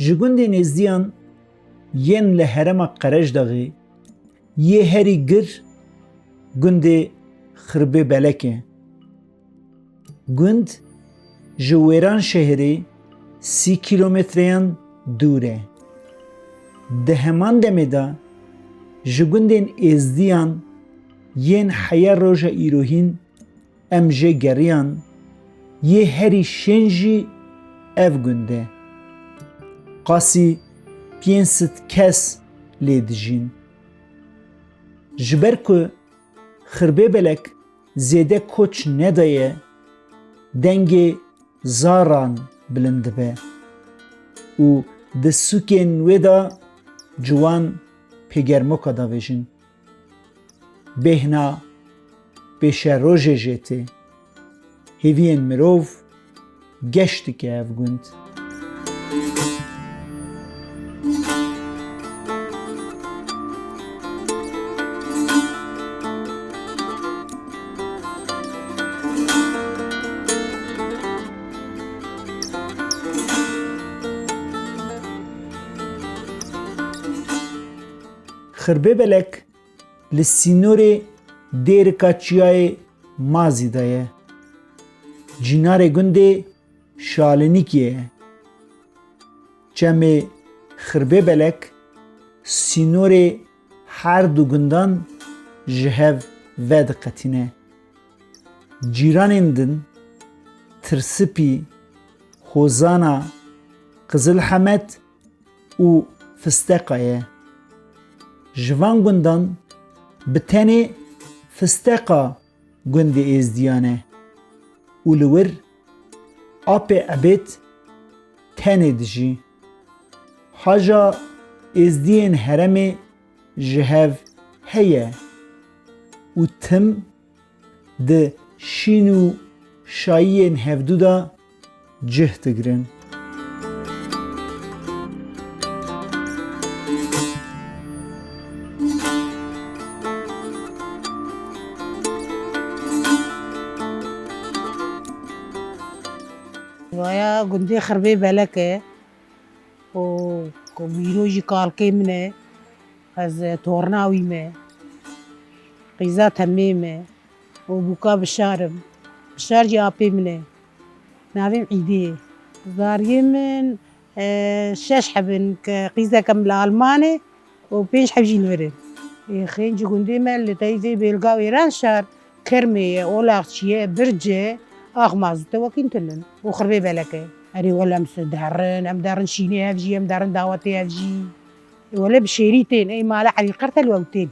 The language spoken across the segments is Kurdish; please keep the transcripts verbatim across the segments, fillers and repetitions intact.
Ji gundên êzdiyan yên li herêma Qerejdaxê yê herî gir gundê Xirbê Belek e. Gund ji Wêranşehirê sî kîlometreyan dûr e. Di heman demê de ji gundên êzdiyan yên heya roja îrohîn em jê geriyan, yê herî şên jî ev gund e. Qasî pênc sed kes lê dijîn. Ji ber ku Xirbê Belek zêde koç nedaye, dengê zaran bilind dibe û di sûkên wê de ciwan pêgermoka davêjin. Bêhna pêşerojê jê tê. Hêviyên mirov geş dike ev gund. Xirbê Belek li sînorê Dêrika Çiyayê Mazî de ye. Cînarê gundê Şalinîkiyê ye. Çemê Xirbê Belek sînorê her du gundan ji hev vediqetîne. Cîranên din Tirsipî, Hozana, Qizilhemed û Fisteqa ye. Ji van gundan bi tenê Fisteqa gundê êzdiyan e û li wir apê Ebêd tenê dijî. Haja êzdiyên herêmê ji hev heye û tim di şîn û şayiyên hevdû de cih digirin. Vaya gundê Xirbê Belek e û ku Mîro jî kalkê min e. Ez torna wî me. Qîza temê me. û bûka Bişar im. Bişar jî apê min e. Navê min Îdê ye. Zariyê min, e, şeş heb in, ke qîzeke min li Alman e û pênc heb jî li vir in. Ê, xêncî gundê me li teyzê Bêlga Wêranşar, Kermê ye, Olaxçî ye, Birc e, Axmazût e, wekî tinin û Xirbê Belek e. Erê wele em s-, derin, em derin şînê hev jî, em derin dawetê hev jî. Wele bi şêrî tên, ey mala Elî Qertel we tên.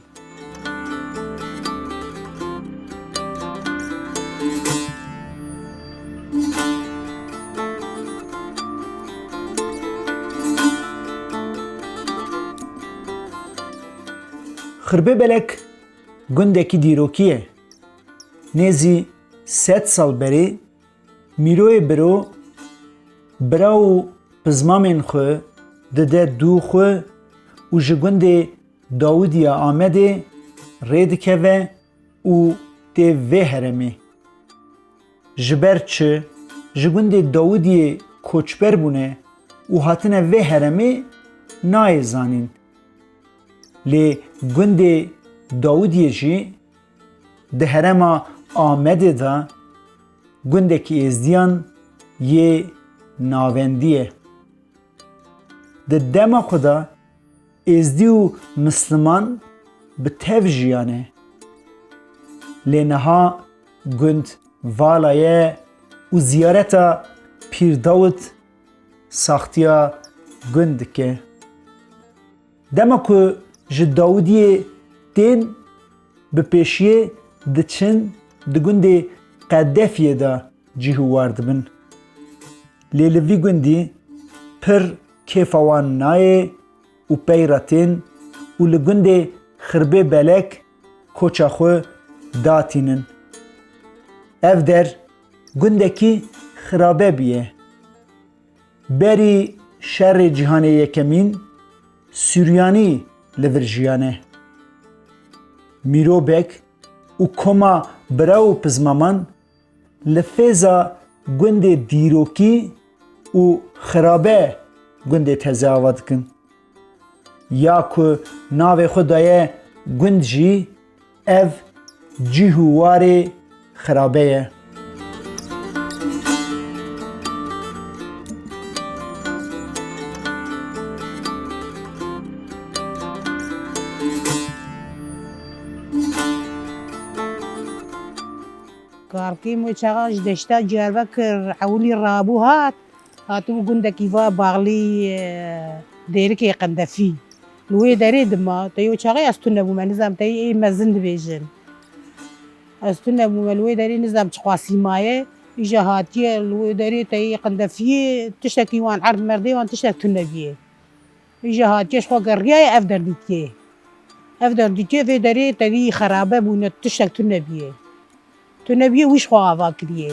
Xirbê Belek gundekî dîrokî ye. Nêzî sed sal berê Mîroyê Biro bira û pizmamên xwe dide dû xwe û ji gundê Dawidî ya Amedê rê dikeve û tê vê herêmê. Ji ber çi ji gundê Dawidiyê koçber bûne û hatine vê herêmê nayê zanîn. Lê gundê Dawidiyê jî di herêma Amedê de gundekî êzdiyan yê navendî ye. Di dema xwe de êzdî û misliman bi tev jiyane. Lê niha gund vala ye û ziyareta Pîr Dawid saxtiya gund dike. Dema ku ji Dawidiyê tên, bi pêşiyê diçin di gundê Qedefiyê de cih û war dibin. Lê li vî gundî pir kêfa wan nayê û pey re tên û li gundê Xirbê Belek koça xwe datînin. Ev der gundekî xirabe bûye. Berî şerê cîhanê yekemîn Suryanî li vir jiyane. Mîro Beg û koma bira û pizmaman li fêza gundê dîrokî û xirabe gundê teze ava dikin. Ya ku navê xwe daye gund jî, ev cih û warê xirabe ye. Karkêm wê çaxa ji deşta Diyarbekir ewilî rabû hat, hatibû gundekî va baxlî, e, Dêrikê Qendefî. Li wê derê dima, te yo çaxê ez tune bûme, nizam te yê mezin dibêjin. Ez tune bûme, li wê derê nizam çiqasî maye. Îja hatiye li wê derê te yê Qendefiyê tiştekî wan erd merdê wan tiştek tune biyê. Îja hatiye ji xwe geriyaye ev derdîtiye. Ev derdîtiye vê derê tevî xerabe bûne, tiştek tune biyê. Tune biyê wî ji xwe ava kiriye.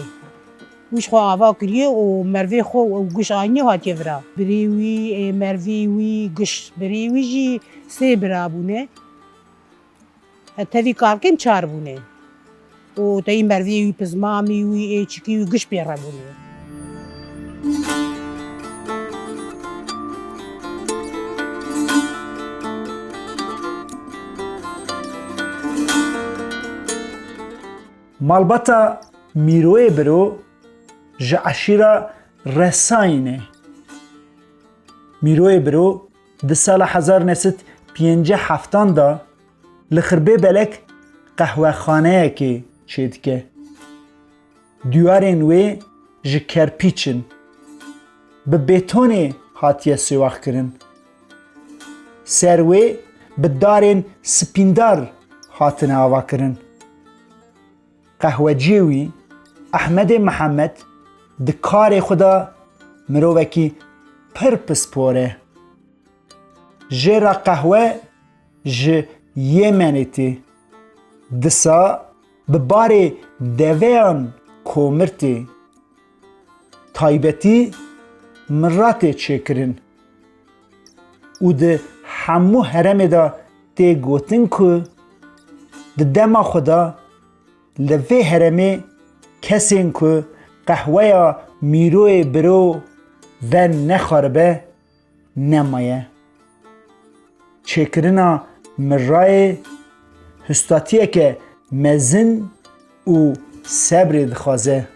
Wî ji xwe ava kiriye û mervê xwe û giş anî hatiye vira. Birê wî, ê, mervê wî, giş birê wî jî sê bira bûne. Tevî Karkêm çar bûne. Û teyî mervê wî, pizmamî wî, ê çikî wî giş pê re bûne. Malbata Mîroyê Biro ji eşîra Resayîn e. Mîroyê Biro di sala hezar neh sed pêncî heftan de li Xirbê Belek qehwexaneyekê çêdike. Dîwarên wê ji kerpîç in. Bi bêtonê hatiye sêwaxkirin. Ser wê bi darên spîndar hatine avakirin. Qehweciyê wî Ehmedê Mihemed di karê xwe de mirovekî pir pispor e. Jê re qehwe ji Yemenê tê. Disa bi barê deveyan komir tê. Taybetî mira tê çêkirin û di hemû herêmê de tê gotin ku di dema xwe de li vê herêmê kesên ku qehweya Mîroyê Biro venexaribe nemaye. Çêkirina mirayê histatiyeke mezin û sebrê dixwaze.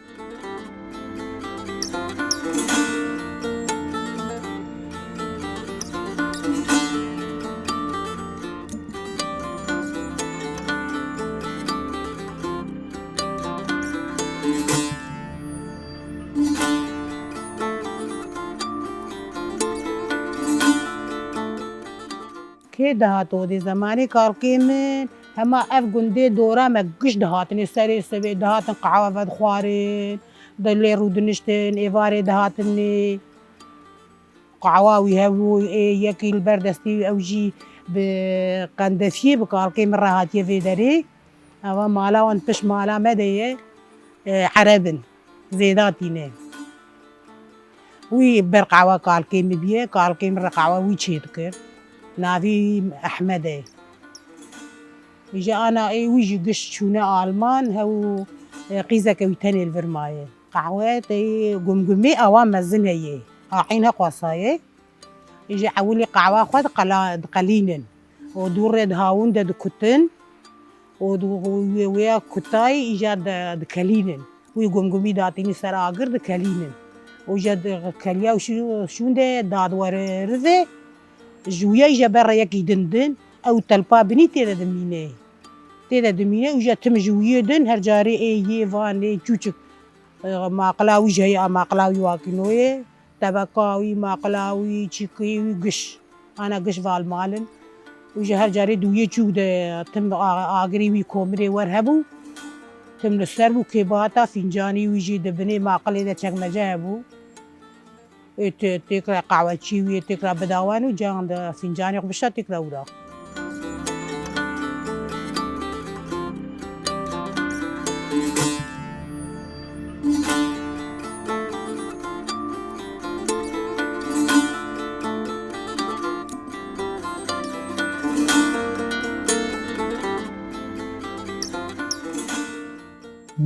Kê dihat odê zemanê Karkêm in, hema ev gundê dora me giş dihatine, serê sibê dihatin qehwe vedixwarin, di lê rûdiniştin, êvarê dihatinê. Qehwa wî hebû, ê yekî li ber destê wî, ew jî bi qendefiyê, bi Karkêm re hatiye vê derê. Eva mala wan pişt mala me de ye, e, Ereb in, Zêdatî ne. Wî ber qehwa Karkêm biye, Karkêm re qehwa wî çêdikir. Navê wî Ehmed e. Ji ana ê wî jî giş çûne Alman, hew, e, qîzeke wî tenê li vir maye. Qehwe teyê gumgumê awa mezin heye. Aqîn heqwasaye. Îja ewilî qehwa xwe diqela-, diqelînin. Û dû rê dihawin de dikutin. Û du-, wê, wêya kutayî îja de-, dikelînin. Wî gumgumî datînî ser agir dikelînin. Û îja di-, keliya û şû-, şûnde dadwere rive. Ji wîya îja berre yekî din din. Ew telpa binî tê de dimîne. Tê de dimîne û îja tim ji wîyê din her carê ê yê van ê çûçik. E, maqila wî jî heye, a maqila wî wakîno ye. Tebeka wî, maqila wî, çîkê wî giş. Ana giş valmalin. Û ji her carê dûyê çû de tim a-, agirê wî komirê wer hebû. Tim li ser bû, kêbata fîncanî wî jî di binê maqilê de çekmece hebû. Ê, tê-, têkra qehweçî wî, têkra bidawen û can de fîncanê xwe bişa têkra wira.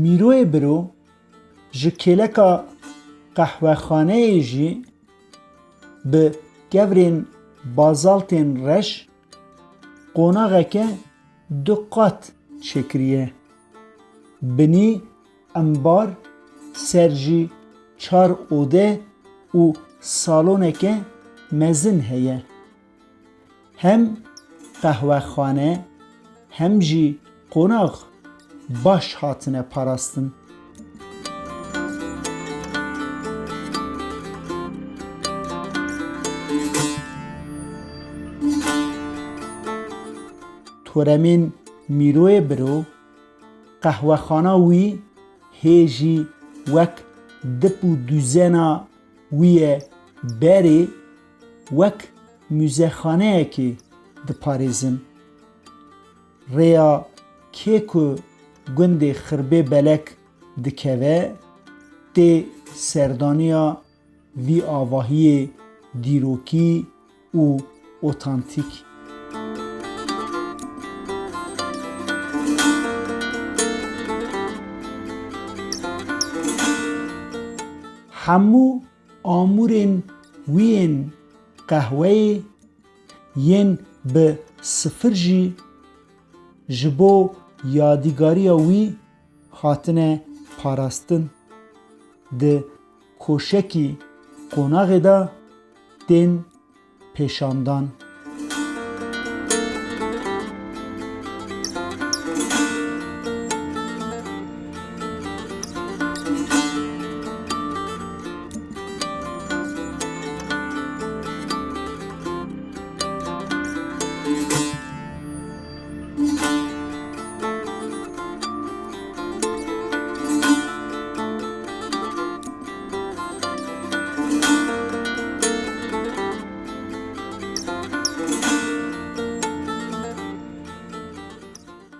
Mîroyê Biro ji kêleka qehwexaneyê jî bi kevirên bazaltên reş qonaxeke du qat çêkiriye. Binî embar, ser jî çar ode û saloneke mezin heye. Hem qehwexane hem jî qonax baş hatine parastin. Toremên Mîroyê Biro, qehwexana wî hê jî wek dip û duzena wî ye berê wek muzexaneyekê diparêzin. Rêya kê ku gundê Xirbê Belek dikeve, tê serdaniya vî avahiyê dîrokî û otantîk. Hemû amûrên wî yên qehweyê yên bi sifir jî ji bo yadîgariya wî hatine parastin. Di koşekî qonaxê de tên pêşandan.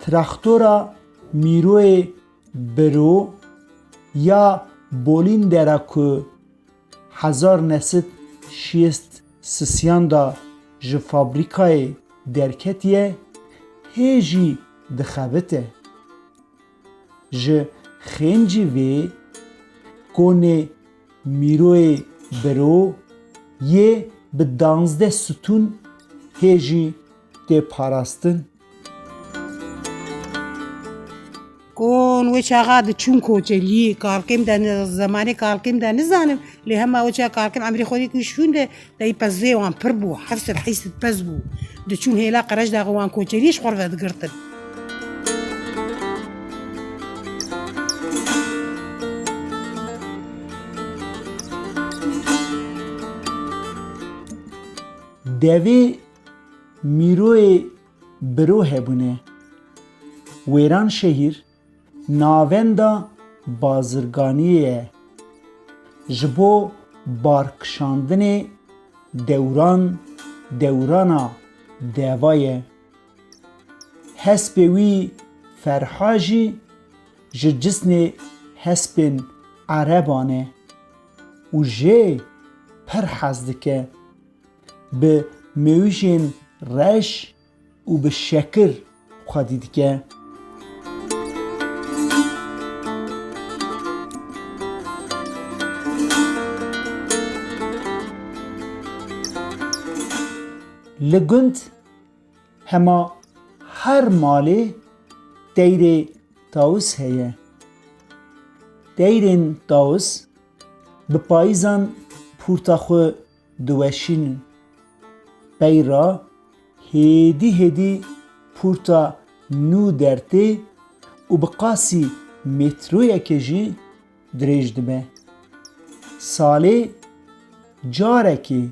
Traktora Mîroyê Biro ya Bolîndera ku hezar neh sed şêst sisiyan de ji fabrîkayê derketiye, hê jî dixebite. Ji xêncî vê konê Mîroyê Biro yê bi danzdeh stûn hê jî tê parastin. Kon wê çaxa diçûn koçeliyê, kalkêm de ni-, zemanê kalkêm de nizanim, lê hema wê çaxa kalkêm emrê xwe dît nişûn de, Dayî pezê wan pir bû, heft sed heyşt sed pez bû. Diçûn hêla Qerecdaxê wan koçeriyê ji xwe re vedigirtin. Devê Mîroyê Biro hebûne. Wêranşehîr navenda bazirganiyê ye. Ji bo barkişandinê dewran dewrana deva ye. Hespê wî Ferha jî ji cisnê hespên ereban e û jê pir hez dike. Bi mêwijên reş û bi şekir xwedî dike. Li gund hema her malê teyrê tawis heye. Teyrên tawis bi payîzan pûrta xwe diweşînin. Peyra hêdî hêdî pûrta nû dertê û bi qasî metroyekê jî dirêj dibe. Salê carekê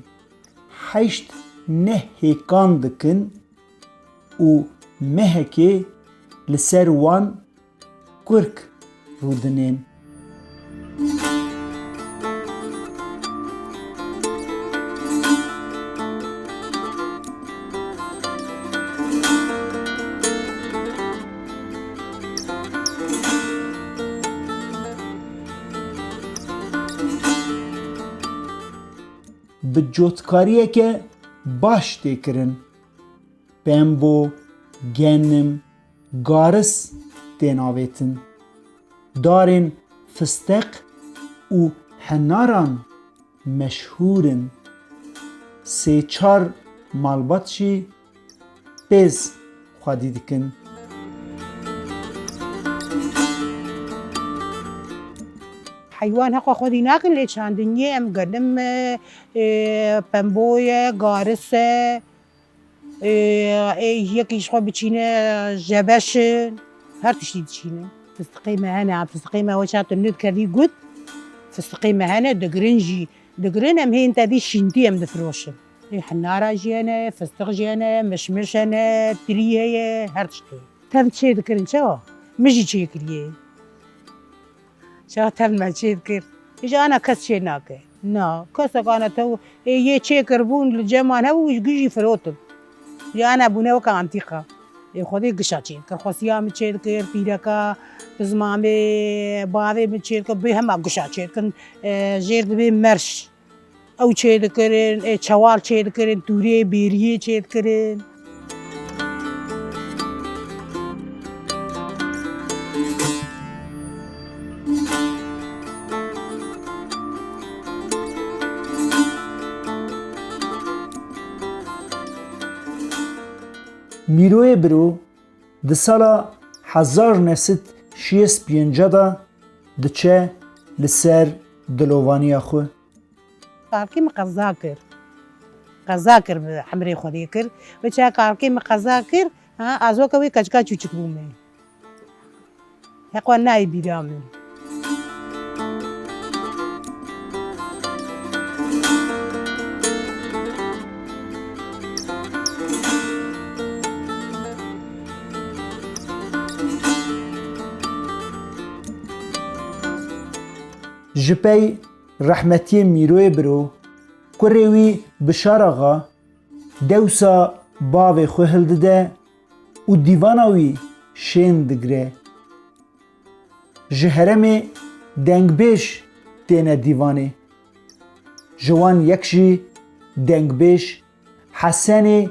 heşt neh hêkan dikin û mehekê li ser wan kurk rûdinên. Bi cotkariyeke baş tê kirin. Pembo, genim, garis tên avêtin. Darên fisteq û henaran meşhûr in. sê çar malbat jî pêz xwedî dikin. Heywan heqa xwedî nakin, lê çandiniyê em genim e, e, pembo ye, garis e, e, ê yekî ji xwe biçîne jebeş in, her tiştî diçînin. Fistiqê me hene, em fistiqê me weça tu nû dikevî gut, fistiqê me hene, digirin jî. Digirin em hên te dî şîntî em difiroşin. Ê hinara jî hene, fistiq jî hene, mişmiş hene, tirî heye, her tiştê. Tev çê dikirin çawa? Min jî çêkiriye. Çawa tev me çê dikir? Îja ana kes çê nake. Na, kesek ana tew ê yê çê kiribûn li ceman hebû, wî ji gijî firotin. Ya ana bûne weke antîqa. Ê Xwedê gişa çê dikir. Xwesiya min çê dikir, pîreka, pizmamê, bavê min çê dikir. Bê hema gişa çê dikin. E, jêr dibê merş. Ew çê dikirin, ê çewal çê dikirin, tûrê bêriyê çê dikirin. Mîroyê Biro di sala hezar neh sed şêst pênc de diçe li ser dilovaniya xwe. Kalkê min qeza kir. Qeza kir, bi emrê Xwedê kir. Wê çawa kalkê min qeza kir, ha, ez weke wê keçika çûçik bûme. Heqwa nayê bîra min. Ji pey rehmetiyê Mîroyê Biro, kurê wî Bişar Axa dewsa bavê xwe hildide û dîvana wî şên digire. Ji herêmê dengbêj têne dîvanê. Ji wan yek jî dengbêj Hesenê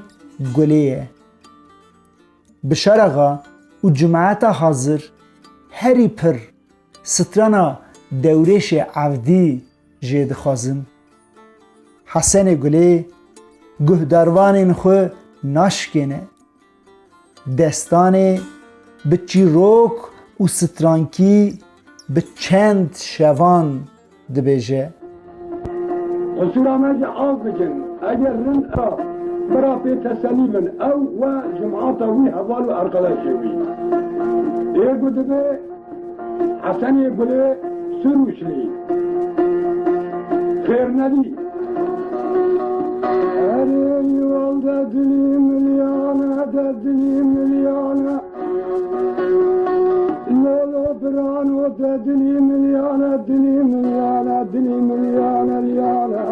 Gulê ye. Bişar Axa û cemaeta hazir herî pir strana Dewrêşê Evdî jê dixwazin. Hesenê Gulê guhdarvanên xwe naşkêne. Destanê bi çîrok û strankî bi çend şevan dibêje. Qisûra me ji av bikin, eger rind a, bira pê tesellî bin, ew we cemaeta wî heval û erqedeşê wî. Ê ku dibe Hesenê Gulê Sirûşlî. Xêr nedî. Erê yol de dilî milyane, de dilî milyane. Lolo birano de dilî milyane, dilî milyane, dilî milyane, liyane.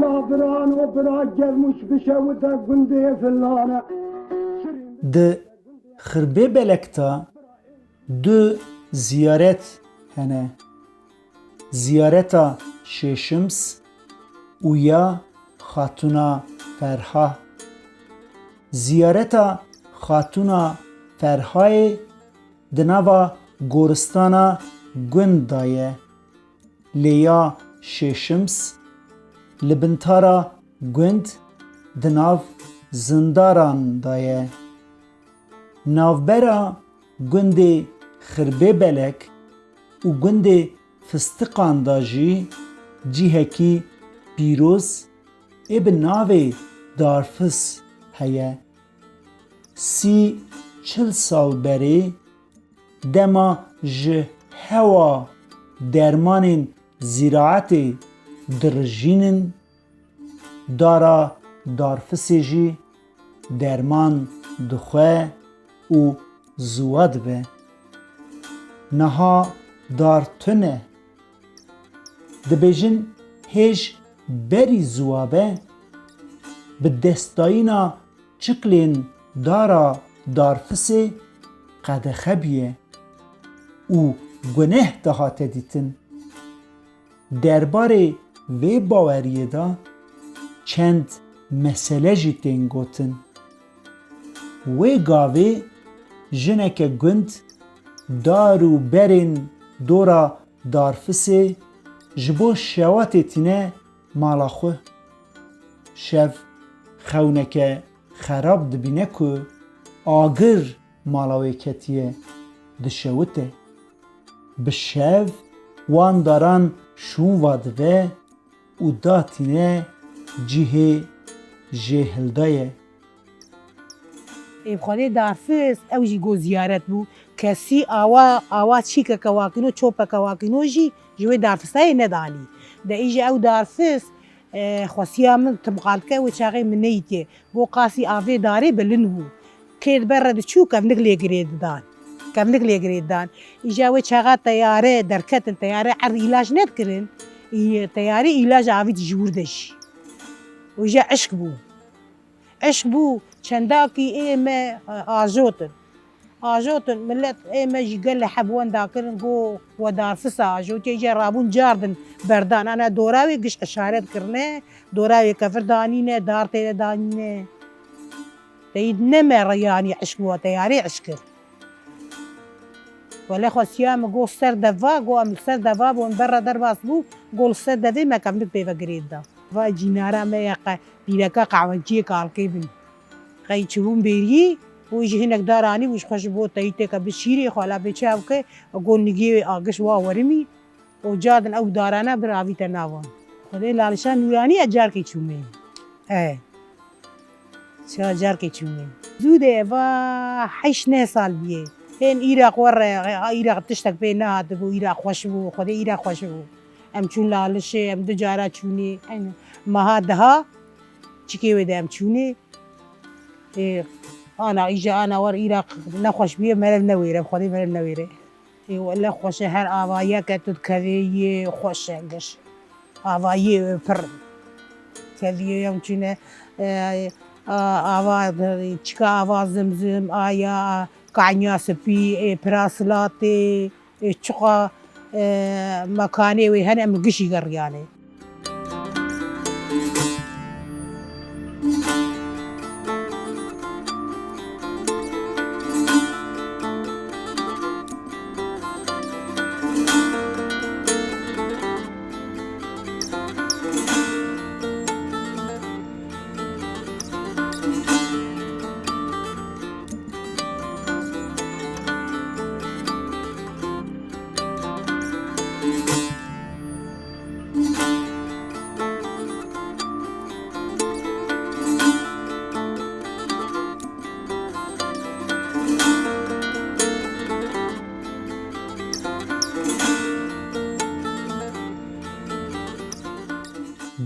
La birano bira germûş bişewite gundê filane. Di Xirbê Belek de du ziyaret hene. Ziyareta Şêşims û ya Xatûna Ferha. Ziyareta Xatûna Ferhayê di nava goristana gund de ye. Lê ya Şêşims li bin tara gund di nav zindaran de ye. Navbera gundê Xirbê Belek û gundê Fistiqan de jî cihekî pîroz ê bi navê Darfis heye. Sî çil sal berê, dema ji hewa dermanên zîraetê dirijînin, dara Darfisê jî derman dixwe û ziwa dibe. Niha dar tune. Dibêjin hêj berî ziwa be, bi destdayîna çiklên dara Darfisê qedexe bûye û guneh dihate dîtin. Derbarê vê baweriyê de çend mesele jî tên gotin. Wê gavê jineke gund dar û berên dora Darfisê Ji bo şewatê tîne mala xwe. Şev xewneke xerab dibîne ku agir mala wê ketiye, dişewite. Bi şev wan daran şûn vadive û datîne cihê jêhildaye. Ê bi Xwedê darfis, ew jî go ziyaret bû. Kesî awa, awa çîkeke wakîno, çopeke wakîno jî ji wê darfisayê nedanî. De îja ew darfis, e, xwesiya min timqal dike, wê çaxê min neyîtiye. Go qasî avê darê bilind bû. Kê di ber re diçû, kevnik lê girê didan. Kevnik lê girê didan. Îja wê çaxa teyare derketin, teyare erd îlac nedikirin. Î-, teyare îlac avît ji wir de jî. Û îja eşk bû. Eşk bû, çendakî ê me, e, ajotin. Ajotin, milet ê me jî gelê heb wenda kirin, go we darfisa ajotê, îja rabûn cardin berdan. Ana dora wê giş işaret kirine, dora wê kevir danîne, dar têde danîne. Teyîd ne me re yanî eşk bû, teyarê eşk kir. Wele xwestiya min go ser deva, go em li ser deva bûn, berre derbas bû, go li ser devê me kevnik pê ve girêt da. Va cînara me ye qe-, pîreka qehweciyê kalkê bin. Qey çibûn bêriyê, û jî hinek dar anî û ji xwe ji bo teyîteke bi şîrê xwe la bê çav ke, go nigê agiş wa werimî. Û cadin ew darana bir avîte navan. Xwedê Lalişa Nûranî ya carkê çûmê. E. Ça carkê çûmê. Zû de eva heşt neh sal biyê. Hên Îraq werre, Îraq tiştek pê nehatibû, Îraq xweş bû, Xwedê Îraq xweş bû. Em çûn Lalişê, em du cara çûnê. Meha deha çikê wê de em çûnê. Ê, ana, îja ana wer Îraq nexweş biyê, meriv newêre, Xwedê meriv newêre. Ê, wele xweş e, her avayeke tu dikevê yê xweş e giş. Avayê pir keviyê em çûne, e, a, ava, çika ava Zimzim, aya Kanya Spî, ê, Pira Silatê, ê, çiqa, e, mekanê wê hene em gişî geriyane.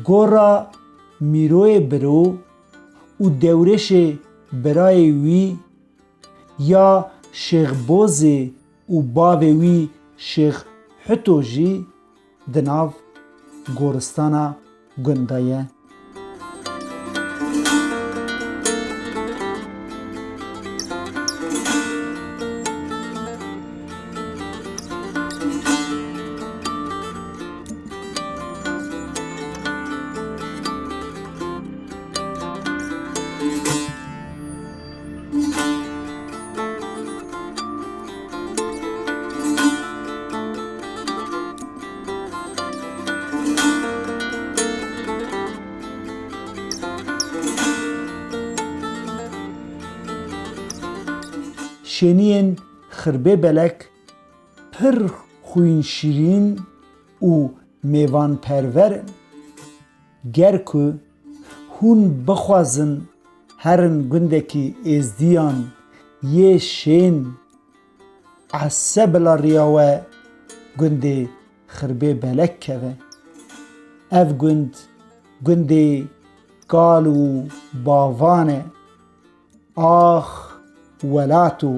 Gora Mîroyê Biro û Dewrêşê birayê wî ya Şêx Bozê û bavê wî Şêx Huto jî di nav goristana gund de ye. Şêniyên Xirbê Belek pir xwînşirîn û mêvanperwer in. Ger ku hûn bixwazin herin gundekî êzdiyan yê şên, ese bila riya we gundê Xirbê Belek keve. Ev gund, gundê kal û bavan e. Ax welato,